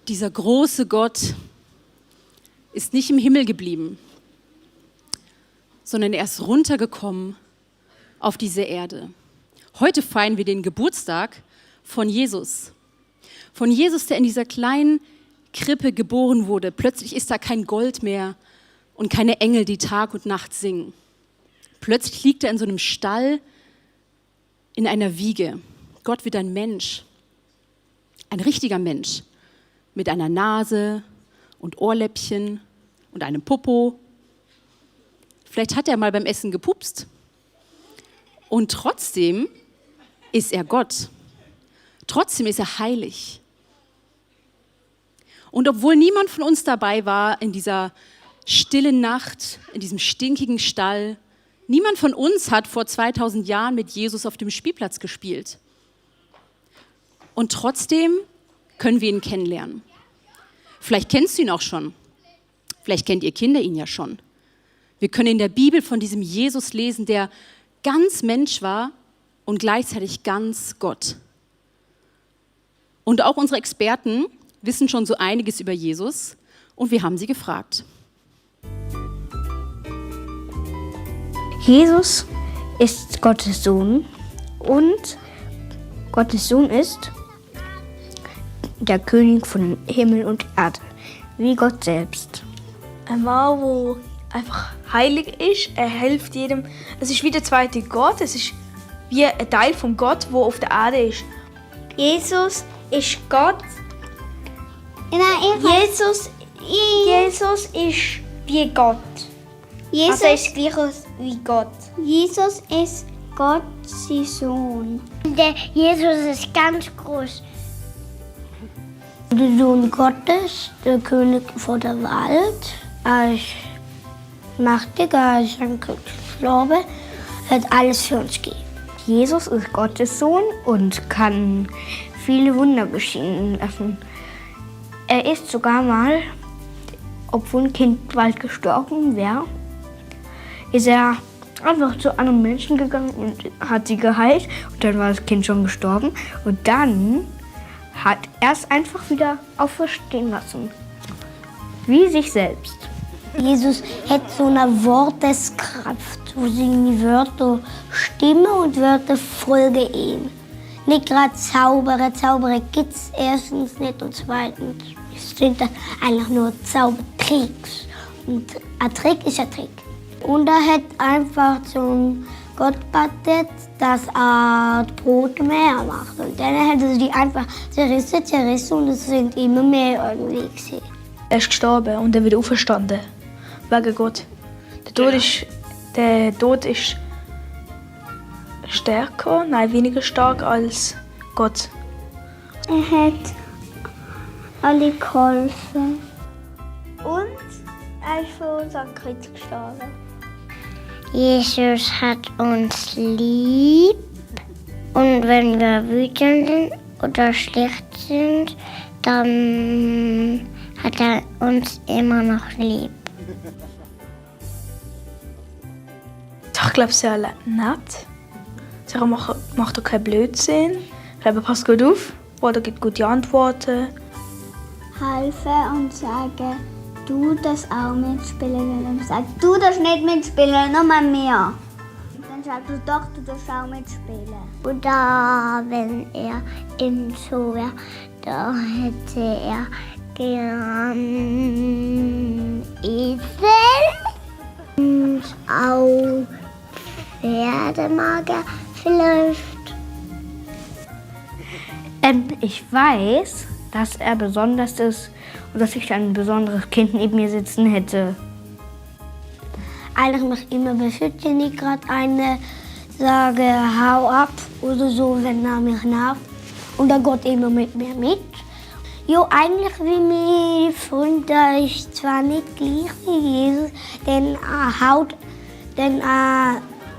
Dieser große Gott ist nicht im Himmel geblieben, sondern er ist runtergekommen auf diese Erde. Heute feiern wir den Geburtstag von Jesus. Von Jesus, der in dieser kleinen Krippe geboren wurde. Plötzlich ist da kein Gold mehr und keine Engel, die Tag und Nacht singen. Plötzlich liegt er in so einem Stall in einer Wiege. Gott wird ein Mensch, ein richtiger Mensch, mit einer Nase und Ohrläppchen und einem Popo. Vielleicht hat er mal beim Essen gepupst. Und trotzdem ist er Gott. Trotzdem ist er heilig. Und obwohl niemand von uns dabei war in dieser stillen Nacht, in diesem stinkigen Stall, niemand von uns hat vor 2000 Jahren mit Jesus auf dem Spielplatz gespielt. Und trotzdem können wir ihn kennenlernen. Vielleicht kennst du ihn auch schon. Vielleicht kennt ihr Kinder ihn ja schon. Wir können in der Bibel von diesem Jesus lesen, der ganz Mensch war und gleichzeitig ganz Gott. Und auch unsere Experten wissen schon so einiges über Jesus und wir haben sie gefragt. Jesus ist Gottes Sohn und Gottes Sohn ist der König von Himmel und Erde, wie Gott selbst. Ein Mann, der einfach heilig ist, er hilft jedem. Es ist wie der zweite Gott, es ist wie ein Teil von Gott, der auf der Erde ist. Jesus ist Gott. Jesus ist wie Gott. Jesus ist gleich wie Gott. Jesus ist Gott, sein Sohn. Der Jesus ist ganz groß. Der Sohn Gottes, der König von der Welt, er ist mächtig, er ist gestorben, hat alles für uns gegeben. Jesus ist Gottes Sohn und kann viele Wunder geschehen lassen. Er ist sogar mal, obwohl ein Kind bald gestorben wäre, ist er einfach zu anderen Menschen gegangen und hat sie geheilt. Und dann war das Kind schon gestorben. Und dann hat er es einfach wieder auferstehen lassen. Wie sich selbst. Jesus hat so eine Worteskraft, wo seine Wörter stimmen und Wörter folgen ihm. Nicht gerade Zauberer. Zauberer gibt es erstens nicht und zweitens sind das eigentlich nur Zaubertricks. Und ein Trick ist ein Trick. Und er hat einfach zum Gott gebetet, dass er das Brot mehr macht. Und dann hat er sie einfach zerrissen und es sind immer mehr irgendwie gewesen. Er ist gestorben und er wieder auferstanden. Wegen Gott. Der Tod ist stärker, nein, weniger stark als Gott. Er hat alle geholfen. Und er ist für uns am Kreuz gestorben. Jesus hat uns lieb. Und wenn wir wütend sind oder schlecht sind, dann hat er uns immer noch lieb. Ich glaube, sehr nett. Sarah macht auch keinen Blödsinn. Er passt gut auf oder gibt gute Antworten. Helfen und sagen, du darfst auch mitspielen. Wenn er sagt, du darfst nicht mitspielen, nur mal mehr. Dann sagst du doch, du darfst auch mitspielen. Oder wenn er in so wäre, da hätte er gern Esel und auch Pferdemager vielleicht. Ich weiß, dass er besonders ist und dass ich ein besonderes Kind neben mir sitzen hätte. Eigentlich mich immer beschützen, nicht gerade eine sage, hau ab oder so, wenn er mich nervt. Und er geht immer mit mir mit. Ja, eigentlich wie mein Freund, der ist zwar nicht gleich wie Jesus, denn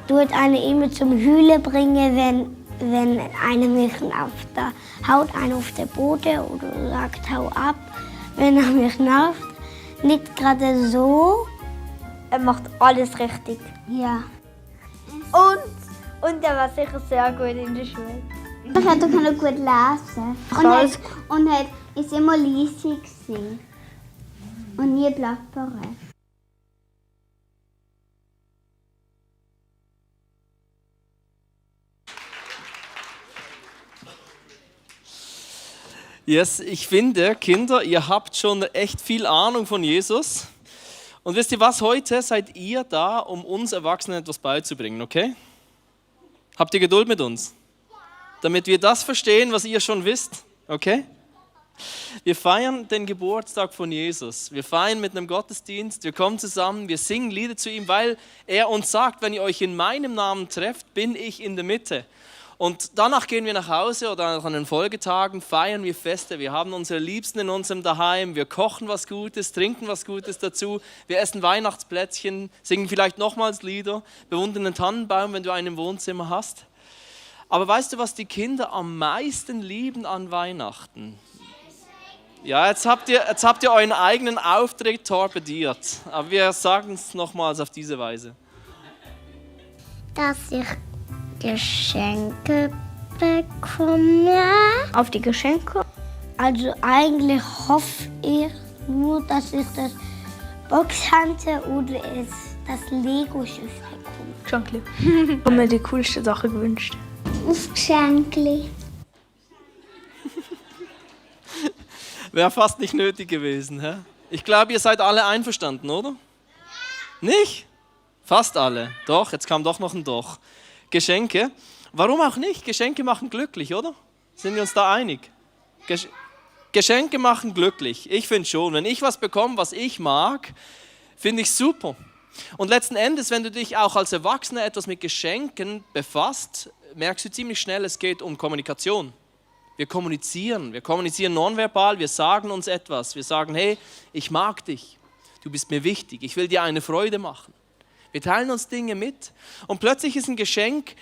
tut einen immer zum Heulen bringen, wenn einer mich nervt. Da haut einer auf den Boden oder sagt, hau ab, wenn er mich nervt. Nicht gerade so. Er macht alles richtig. Ja. Und er war sicher sehr gut in der Schule. Er hat auch gut lesen. Und hat ist immer leise gewesen und nie plappere. Yes, ich finde, Kinder, ihr habt schon echt viel Ahnung von Jesus. Und wisst ihr was, heute seid ihr da, um uns Erwachsenen etwas beizubringen, okay? Habt ihr Geduld mit uns? Damit wir das verstehen, was ihr schon wisst, okay? Wir feiern den Geburtstag von Jesus. Wir feiern mit einem Gottesdienst, wir kommen zusammen, wir singen Lieder zu ihm, weil er uns sagt, wenn ihr euch in meinem Namen trefft, bin ich in der Mitte. Und danach gehen wir nach Hause oder an den Folgetagen feiern wir Feste. Wir haben unsere Liebsten in unserem Daheim, wir kochen was Gutes, trinken was Gutes dazu, wir essen Weihnachtsplätzchen, singen vielleicht nochmals Lieder, bewundern den Tannenbaum, wenn du einen im Wohnzimmer hast. Aber weißt du, was die Kinder am meisten lieben an Weihnachten? Ja, jetzt habt ihr euren eigenen Auftritt torpediert, aber wir sagen es nochmals auf diese Weise. Dass ich Geschenke bekomme. Auf die Geschenke. Also eigentlich hoffe ich nur, dass ich das Boxhantel oder das Lego-Schiff bekomme. Geschenke. Ich habe mir die coolste Sache gewünscht. Auf Geschenke. Wäre fast nicht nötig gewesen. Hä? Ich glaube, ihr seid alle einverstanden, oder? Nicht? Fast alle. Doch, jetzt kam doch noch ein Doch. Geschenke. Warum auch nicht? Geschenke machen glücklich, oder? Sind wir uns da einig? Geschenke machen glücklich. Ich finde schon. Wenn ich was bekomme, was ich mag, finde ich super. Und letzten Endes, wenn du dich auch als Erwachsener etwas mit Geschenken befasst, merkst du ziemlich schnell, es geht um Kommunikation. Wir kommunizieren nonverbal, wir sagen uns etwas. Wir sagen, hey, ich mag dich, du bist mir wichtig, ich will dir eine Freude machen. Wir teilen uns Dinge mit und plötzlich ist ein Geschenk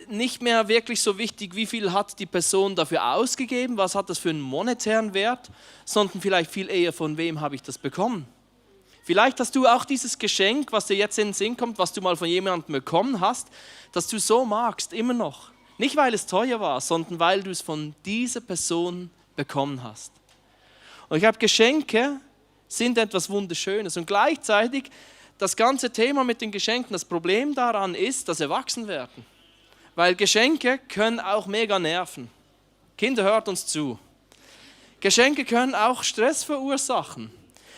nicht mehr wirklich so wichtig, wie viel hat die Person dafür ausgegeben, was hat das für einen monetären Wert, sondern vielleicht viel eher, von wem habe ich das bekommen. Vielleicht hast du auch dieses Geschenk, was dir jetzt in den Sinn kommt, was du mal von jemandem bekommen hast, das du so magst, immer noch. Nicht, weil es teuer war, sondern weil du es von dieser Person bekommen hast. Und ich glaube, Geschenke sind etwas Wunderschönes und gleichzeitig das ganze Thema mit den Geschenken, das Problem daran ist, das Erwachsenwerden. Weil Geschenke können auch mega nerven. Kinder, hört uns zu. Geschenke können auch Stress verursachen.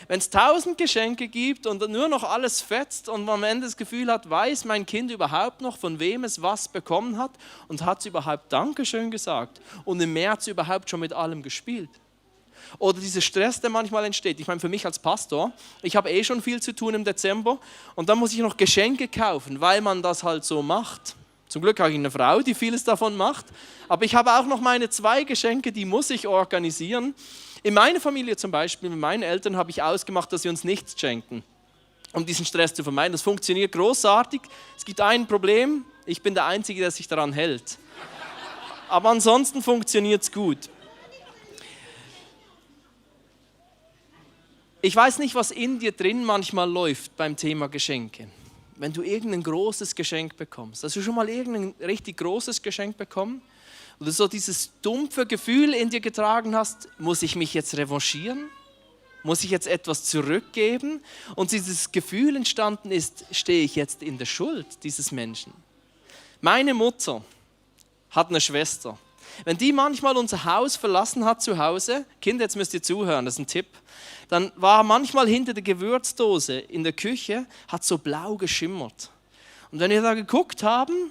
Wenn es 1000 Geschenke gibt und nur noch alles fetzt und man am Ende das Gefühl hat, weiß mein Kind überhaupt noch, von wem es was bekommen hat und hat es überhaupt Dankeschön gesagt und im März überhaupt schon mit allem gespielt. Oder dieser Stress, der manchmal entsteht. Ich meine, für mich als Pastor, ich habe schon viel zu tun im Dezember und dann muss ich noch Geschenke kaufen, weil man das halt so macht. Zum Glück habe ich eine Frau, die vieles davon macht, aber ich habe auch noch meine 2 Geschenke, die muss ich organisieren. In meiner Familie zum Beispiel, mit meinen Eltern habe ich ausgemacht, dass sie uns nichts schenken, um diesen Stress zu vermeiden. Das funktioniert großartig. Es gibt ein Problem, ich bin der Einzige, der sich daran hält. Aber ansonsten funktioniert es gut. Ich weiß nicht, was in dir drin manchmal läuft beim Thema Geschenke. Wenn du irgendein großes Geschenk bekommst, hast du schon mal irgendein richtig großes Geschenk bekommen? Oder so dieses dumpfe Gefühl in dir getragen hast, muss ich mich jetzt revanchieren? Muss ich jetzt etwas zurückgeben? Und dieses Gefühl entstanden ist, stehe ich jetzt in der Schuld dieses Menschen? Meine Mutter hat eine Schwester. Wenn die manchmal unser Haus verlassen hat zu Hause, Kinder, jetzt müsst ihr zuhören, das ist ein Tipp, dann war manchmal hinter der Gewürzdose in der Küche, hat so blau geschimmert. Und wenn wir da geguckt haben,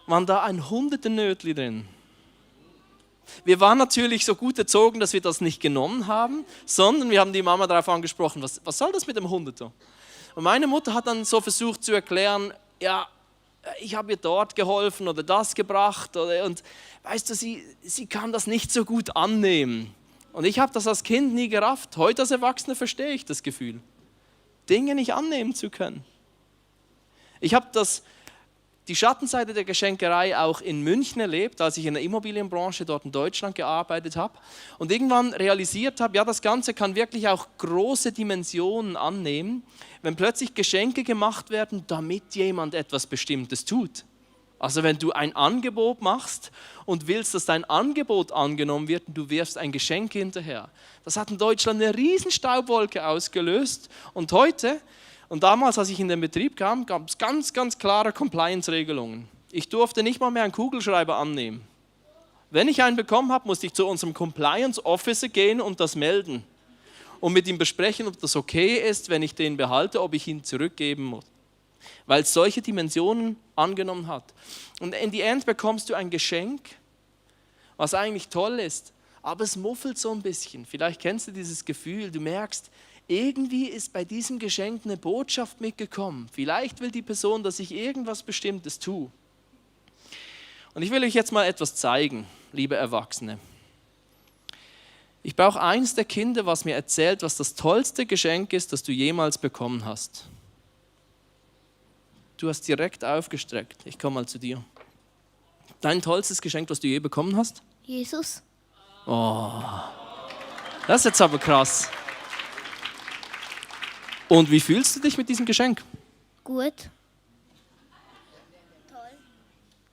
waren da ein Hundertenötli drin. Wir waren natürlich so gut erzogen, dass wir das nicht genommen haben, sondern wir haben die Mama darauf angesprochen, was soll das mit dem Hunderter? Und meine Mutter hat dann so versucht zu erklären, ja, ich habe ihr dort geholfen oder das gebracht. Und weißt du, sie kann das nicht so gut annehmen. Und ich habe das als Kind nie gerafft. Heute als Erwachsener verstehe ich das Gefühl, Dinge nicht annehmen zu können. Ich habe die Schattenseite der Geschenkerei auch in München erlebt, als ich in der Immobilienbranche dort in Deutschland gearbeitet habe und irgendwann realisiert habe, ja, das Ganze kann wirklich auch große Dimensionen annehmen, wenn plötzlich Geschenke gemacht werden, damit jemand etwas Bestimmtes tut. Also wenn du ein Angebot machst und willst, dass dein Angebot angenommen wird und du wirfst ein Geschenk hinterher. Das hat in Deutschland eine riesen Staubwolke ausgelöst. Und heute, und damals, als ich in den Betrieb kam, gab es ganz, ganz klare Compliance-Regelungen. Ich durfte nicht mal mehr einen Kugelschreiber annehmen. Wenn ich einen bekommen habe, musste ich zu unserem Compliance-Officer gehen und das melden. Und mit ihm besprechen, ob das okay ist, wenn ich den behalte, ob ich ihn zurückgeben muss. Weil es solche Dimensionen angenommen hat. Und in die End bekommst du ein Geschenk, was eigentlich toll ist, aber es muffelt so ein bisschen. Vielleicht kennst du dieses Gefühl, du merkst, irgendwie ist bei diesem Geschenk eine Botschaft mitgekommen. Vielleicht will die Person, dass ich irgendwas Bestimmtes tue. Und ich will euch jetzt mal etwas zeigen, liebe Erwachsene. Ich brauche eins der Kinder, was mir erzählt, was das tollste Geschenk ist, das du jemals bekommen hast. Du hast direkt aufgestreckt. Ich komme mal zu dir. Dein tollstes Geschenk, was du je bekommen hast? Jesus. Oh, das ist jetzt aber krass. Und wie fühlst du dich mit diesem Geschenk? Gut.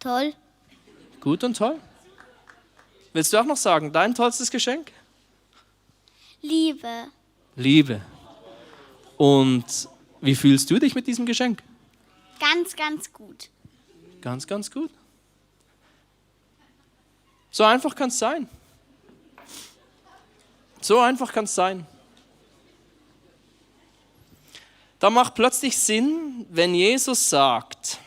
Toll. Gut und toll. Willst du auch noch sagen, dein tollstes Geschenk? Liebe. Liebe. Und wie fühlst du dich mit diesem Geschenk? Ganz, ganz gut. Ganz, ganz gut. So einfach kann es sein. So einfach kann es sein. Da macht plötzlich Sinn, wenn Jesus sagt,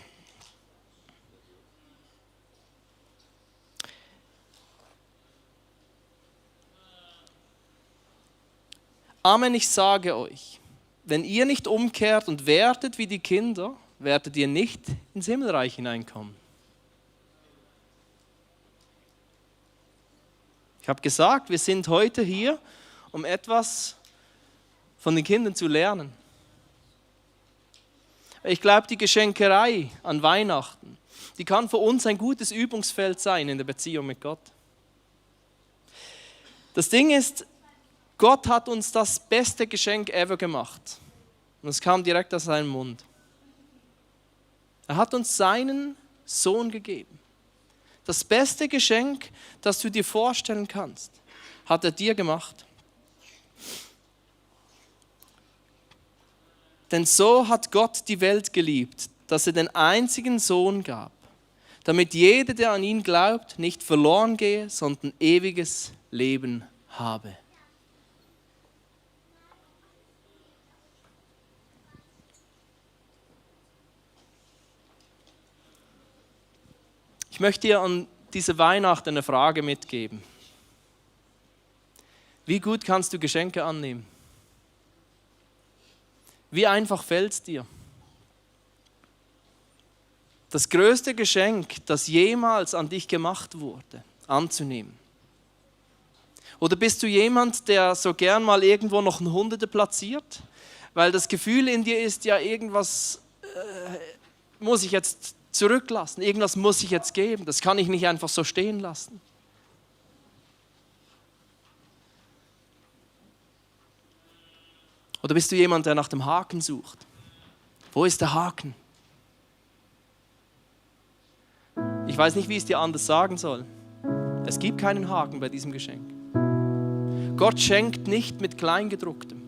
Amen, ich sage euch, wenn ihr nicht umkehrt und werdet wie die Kinder, werdet ihr nicht ins Himmelreich hineinkommen. Ich habe gesagt, wir sind heute hier, um etwas von den Kindern zu lernen. Ich glaube, die Geschenkerei an Weihnachten, die kann für uns ein gutes Übungsfeld sein in der Beziehung mit Gott. Das Ding ist, Gott hat uns das beste Geschenk ever gemacht. Und es kam direkt aus seinem Mund. Er hat uns seinen Sohn gegeben. Das beste Geschenk, das du dir vorstellen kannst, hat er dir gemacht. Denn so hat Gott die Welt geliebt, dass er den einzigen Sohn gab, damit jeder, der an ihn glaubt, nicht verloren gehe, sondern ewiges Leben habe. Ich möchte dir an diese Weihnachten eine Frage mitgeben. Wie gut kannst du Geschenke annehmen? Wie einfach fällt es dir? Das größte Geschenk, das jemals an dich gemacht wurde, anzunehmen. Oder bist du jemand, der so gern mal irgendwo noch ein Hunderte platziert, weil das Gefühl in dir ist, ja irgendwas muss ich jetzt zurücklassen, irgendwas muss ich jetzt geben, das kann ich nicht einfach so stehen lassen. Oder bist du jemand, der nach dem Haken sucht? Wo ist der Haken? Ich weiß nicht, wie ich es dir anders sagen soll. Es gibt keinen Haken bei diesem Geschenk. Gott schenkt nicht mit Kleingedrucktem.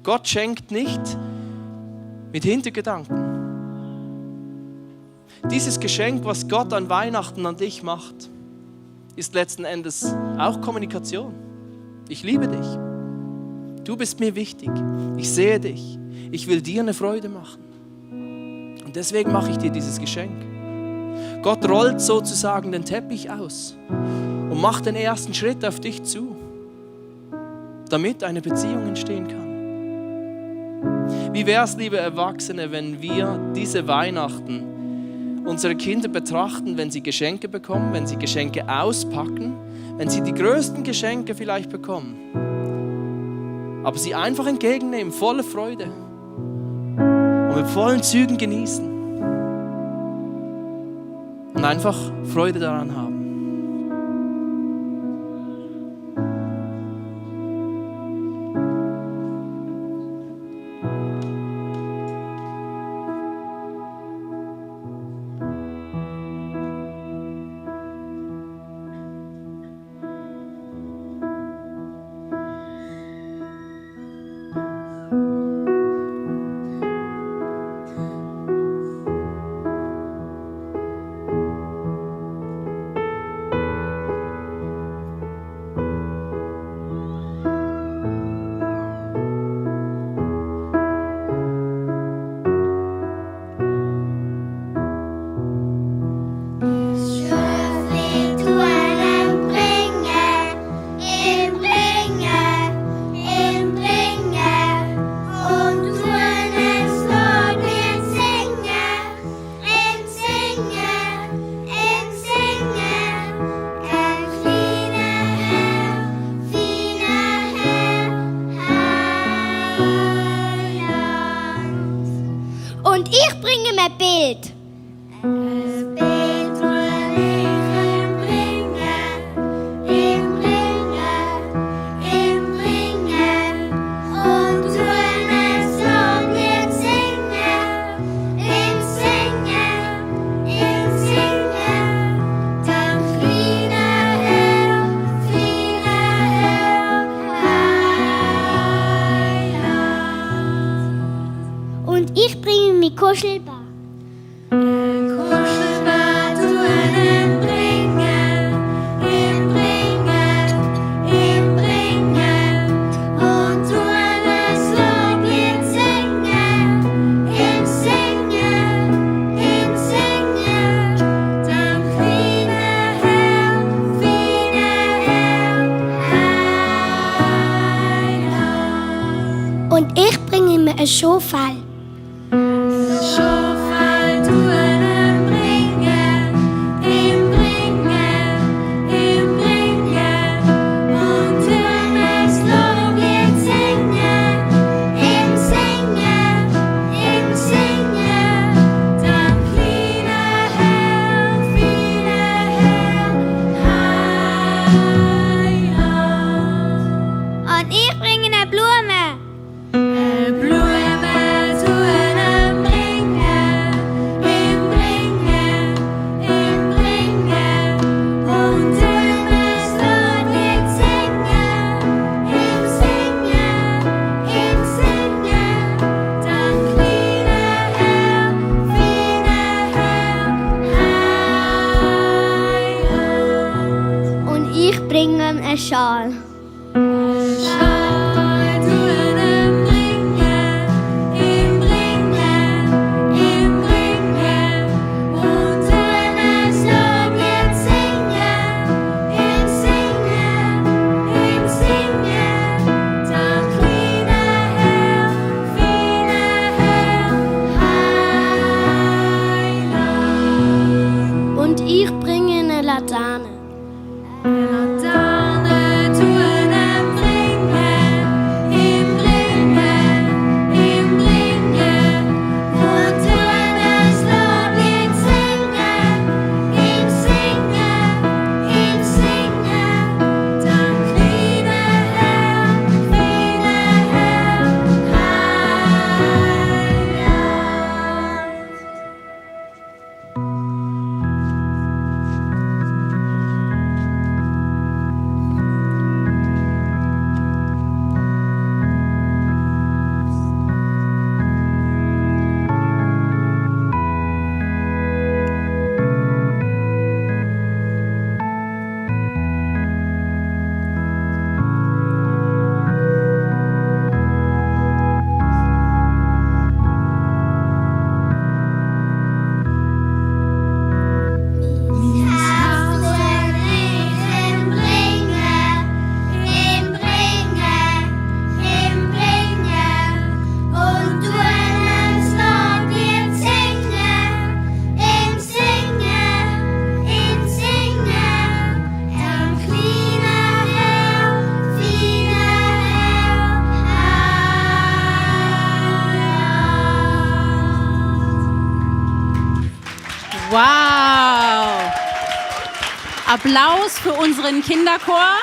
Gott schenkt nicht mit Hintergedanken. Dieses Geschenk, was Gott an Weihnachten an dich macht, ist letzten Endes auch Kommunikation. Ich liebe dich. Du bist mir wichtig. Ich sehe dich. Ich will dir eine Freude machen. Und deswegen mache ich dir dieses Geschenk. Gott rollt sozusagen den Teppich aus und macht den ersten Schritt auf dich zu, damit eine Beziehung entstehen kann. Wie wäre es, liebe Erwachsene, wenn wir diese Weihnachten unsere Kinder betrachten, wenn sie Geschenke bekommen, wenn sie Geschenke auspacken, wenn sie die größten Geschenke vielleicht bekommen, aber sie einfach entgegennehmen, voller Freude und mit vollen Zügen genießen und einfach Freude daran haben. Bild. Ein Bild will ich ihm bringen, und tun es Loblied singen, dann Friede her, Heiland. Und ich bringe mir Kuschelball. Kuschelball tun ihm bringen, und tun es Loblied singen, dann Friede her, Heiland. Und ich bringe mir ein Schofall. Schofall tun ihm bringen, und tun es Loblied singen, dann Friede her, Heiland. Und ich bringe eine Blume. Blume tun ihm bringen, und tun es Loblied singen, dann Friede her, Heiland. Und ich bringe ihm einen Schal. Schal tun ihm bringen, und tun es Loblied singen, dann Friede her, Heiland. Und ich bringe eine Laterne. Laterne tun ihm bringen, und tun es Loblied singen, dann Friede her, Wow! Applaus für unseren Kinderchor.